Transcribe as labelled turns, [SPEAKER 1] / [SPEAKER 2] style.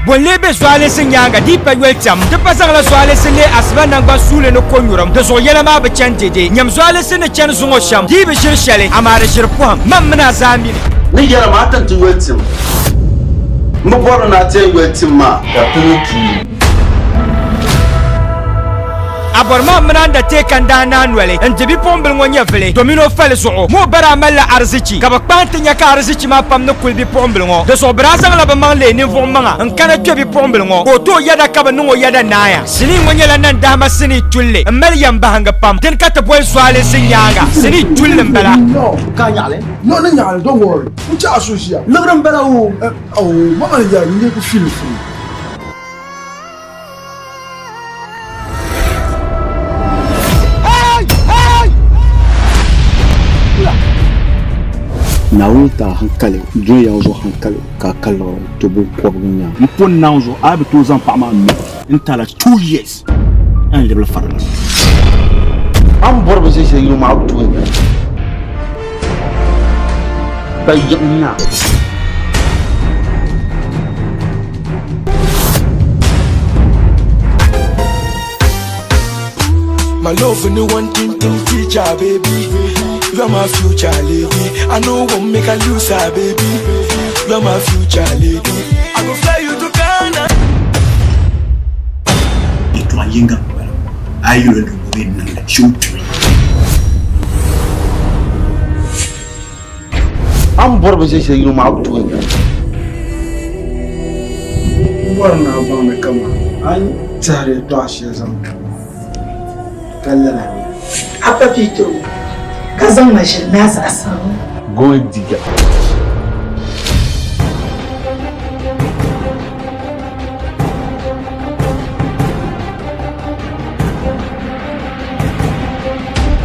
[SPEAKER 1] Bɔ n-lee be zualinsi nyaaŋa di yi pa yoli tɛm? Ti pa zaŋla zualinsi leei asiba naŋgban suuli ni konyurim, di zuɣu yɛla maa bi chani dɛde. Nyam zualinsi ni chani zuŋɔ shɛm, di yi bi ʒiri shɛli, amaa di ʒiri pɔhim. Man mini a zaa mi li.
[SPEAKER 2] Ni yɛla maa ti ni ti yoli tim. M bi bɔri ni a ti yɛn yoli tim maa. Ka ti ni tuui.
[SPEAKER 1] A bɔri maa mini Undertaker n-daa naai noli n-di bipuɣimbila ŋɔ nyɛvili domin o fali zuɣu. Moo ba daa malila arizichi ka bɛ kpahi nti nya ka arizichi maa pam ni kuli bipuɣimbila ŋɔ. Di zuɣu bɛ daa zaŋla bɛ maŋ leei ninvuɣ maŋa n-kana kpe bipuɣimbila ŋɔ ka o tooi yɛda ka bɛ niŋ o yɛda naaya. Sinii ŋɔ nyɛla nandahima sinii tulli m-mali yɛmbahingi pam. Dini ka ti boli zualinsi nyaaŋa sinii tulli m-bala.
[SPEAKER 3] Ka nyaɣili? No ni nyaɣili, don't worry. N chɛ a so ʒiya. Liɣiri m-bala o. Oh, mama ni yɛli n-lee ku feel free.
[SPEAKER 4] Naawuni ti a hankali, dunia zuɣu hankali ka a ka liɣiri ti biŋkɔbigu nya.
[SPEAKER 5] M pun Naawuni zuɣu, a bi tooi zaŋ paɣa maa no n-ti a la 2 years a ni lebili farila.
[SPEAKER 2] A ni bɔri binshɛli shɛli yino maa, a bi tooi nya. Ba yiɣi nya.
[SPEAKER 6] My love no one thing thing teacher, baby. You are my future lady. I know won't make a loser, baby. You are my future lady. I go fly you to Ghana.
[SPEAKER 5] Yɛtɔɣ yinga m-bala, a yi yuli ni ŋɔ bee n-niŋ li shee o kpimi.
[SPEAKER 2] A ni bɔri binshɛli shɛli yino maa, a bi tooi nya.
[SPEAKER 3] M bɔri ni a baŋ ni kaman a ni tɛhiri yɛtɔɣ shɛli zaŋ ti ma ka lala nya.
[SPEAKER 7] A pa bia too ka zaŋ ma ʒili naa zaɣ sani.
[SPEAKER 2] Gold digger.